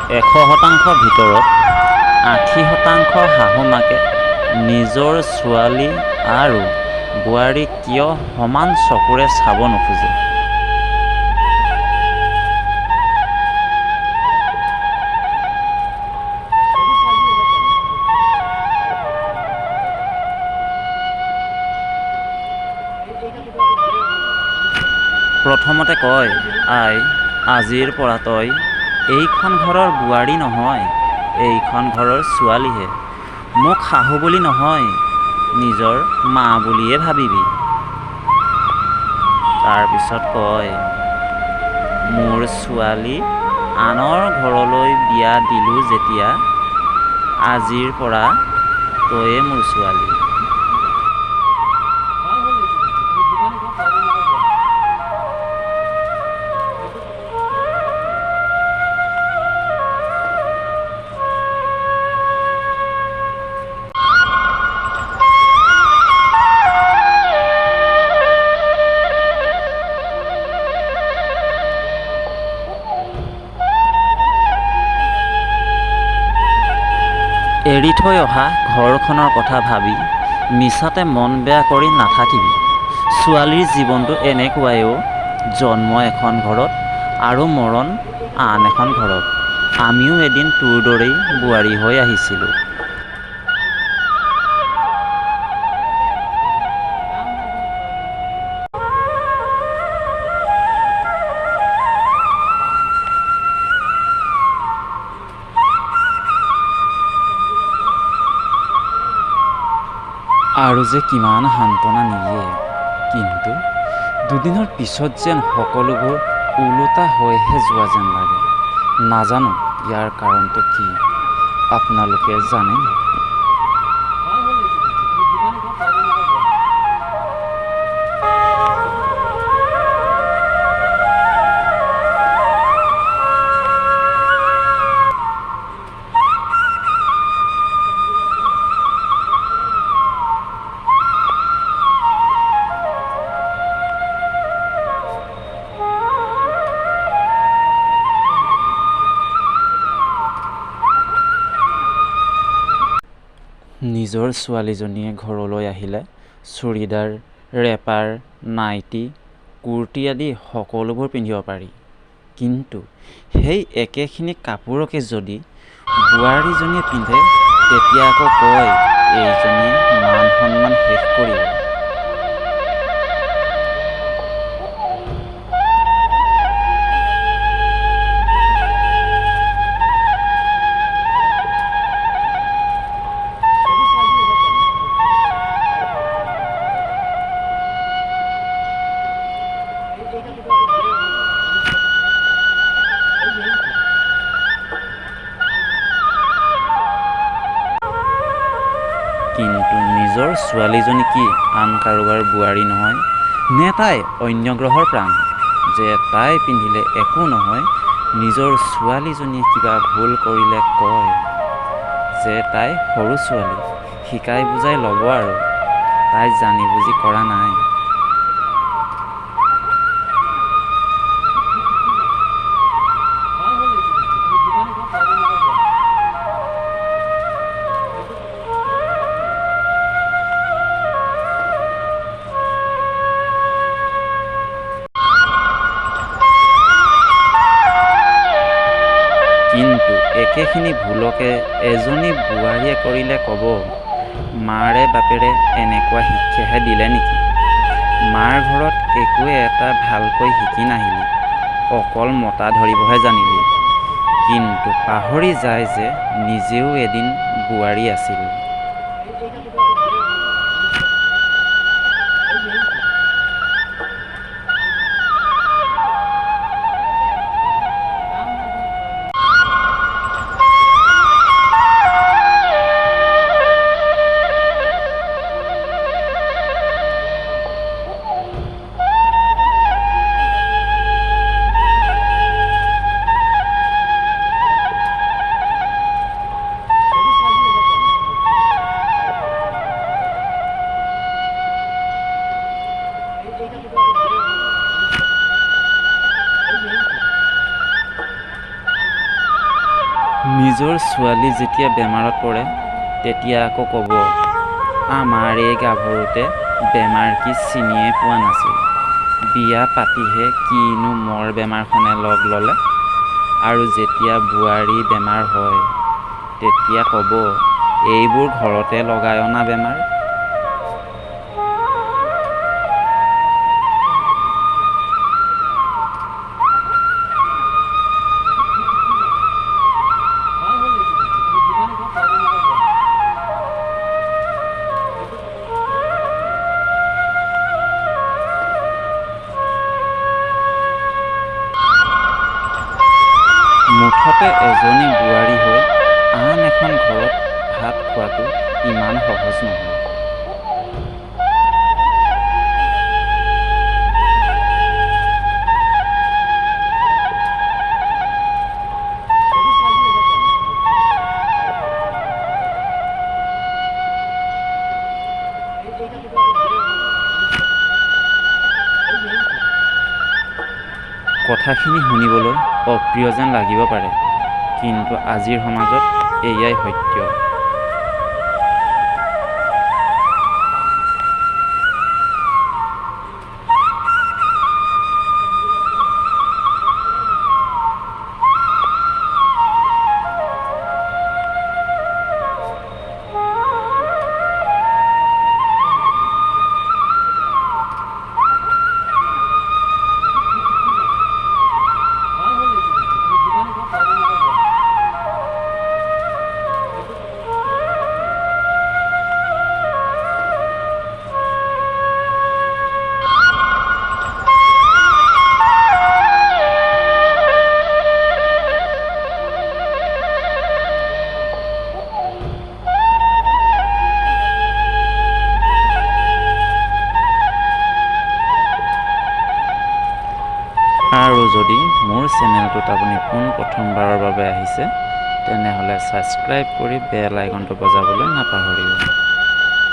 100% ভিতৰত 80% শাহু মাকে নিজৰ ছোৱালী আৰু বোৱাৰীক কিয় সমান চকুৰে চাব নোখোজে? প্ৰথমতে কয়, আই আজিৰ পৰা তই এইখন ঘৰৰ বোৱাৰী নহয়, এইখন ঘৰৰ ছোৱালীহে। মোক শাহু বুলি নহয়, নিজৰ মা বুলিয়ে ভাবিবি। তাৰপিছত কয়, মোৰ ছোৱালী আনৰ ঘৰলৈ বিয়া দিলোঁ যেতিয়া আজিৰ পৰা তয়ে মোৰ ছোৱালী। এৰি থৈ অহা ঘৰখনৰ কথা ভাবি মিছাতে মন বেয়া কৰি নাথাকিবি। ছোৱালীৰ জীৱনটো এনেকুৱাইও, জন্ম এখন ঘৰত আৰু মৰণ আন এখন ঘৰত। আমিও এদিন তোৰ দৰেই বোৱাৰী হৈ আহিছিলোঁ। আৰু যে কিমান সান্তনা নিদিয়ে, কিন্তু দুদিনৰ পিছত যেন সকলোবোৰ ওলোটা হৈহে যোৱা যেন লাগে। নাজানো ইয়াৰ কাৰণটো কি, আপোনালোকে জানেনে? নিজৰ ছোৱালীজনীয়ে ঘৰলৈ আহিলে চুৰিদাৰ, ৰেপাৰ, নাইটি, কুৰ্তি আদি সকলোবোৰ পিন্ধিব পাৰি, কিন্তু সেই একেখিনি কাপোৰকে যদি বোৱাৰীজনীয়ে পিন্ধে তেতিয়া আকৌ কয় এইজনীয়ে মান সন্মান শেষ কৰিব। কিন্তু নিজৰ ছোৱালীজনী কি আন কাৰোবাৰ বোৱাৰী নহয় নে তাই অন্য গ্ৰহৰ প্ৰাণ যে তাই পিন্ধিলে একো নহয়? নিজৰ ছোৱালীজনীয়ে কিবা ভুল কৰিলে কয় যে তাই সৰু ছোৱালী, শিকাই বুজাই ল'ব আৰু তাই জানি বুজি কৰা নাই। কিন্তু একেখিনি ভুলকে এজনী বোৱাৰীয়ে কৰিলে ক'ব, মাৰে বাপেৰে এনেকুৱা শিক্ষাহে দিলে নেকি? মাৰ ঘৰত একোৱে এটা ভালকৈ শিকি নাহিলি, অকল মতা ধৰিবহে জানিলি। কিন্তু পাহৰি যায় যে নিজেও এদিন বোৱাৰী আছিল। নিজৰ ছোৱালী যেতিয়া বেমাৰত পৰে তেতিয়া আকৌ ক'ব, আমাৰ এই গাভৰুতে বেমাৰ কি চিনিয়ে পোৱা নাছিল, বিয়া পাতিহে কিনো মৰ বেমাৰখনে লগ ল'লে। আৰু যেতিয়া বোৱাৰী বেমাৰ হয় তেতিয়া ক'ব, এইবোৰ ঘৰতে লগাই অনা বেমাৰ। মুঠতে এজনী বোৱাৰী হৈ আন এখন ঘৰত ভাত খোৱাটো ইমান সহজ নহয়। কথাখিনি শুনিবলৈ অপ্ৰিয় যেন লাগিব পাৰে, কিন্তু আজিৰ সমাজত এয়াই সত্য। আৰু যদি মোৰ চেনেলটোত আপুনি পোনপ্ৰথমবাৰৰ বাবে আহিছে, তেনেহ'লে ছাবস্ক্ৰাইব কৰি বেল আইকনটো বজাবলৈ নাপাহৰিব।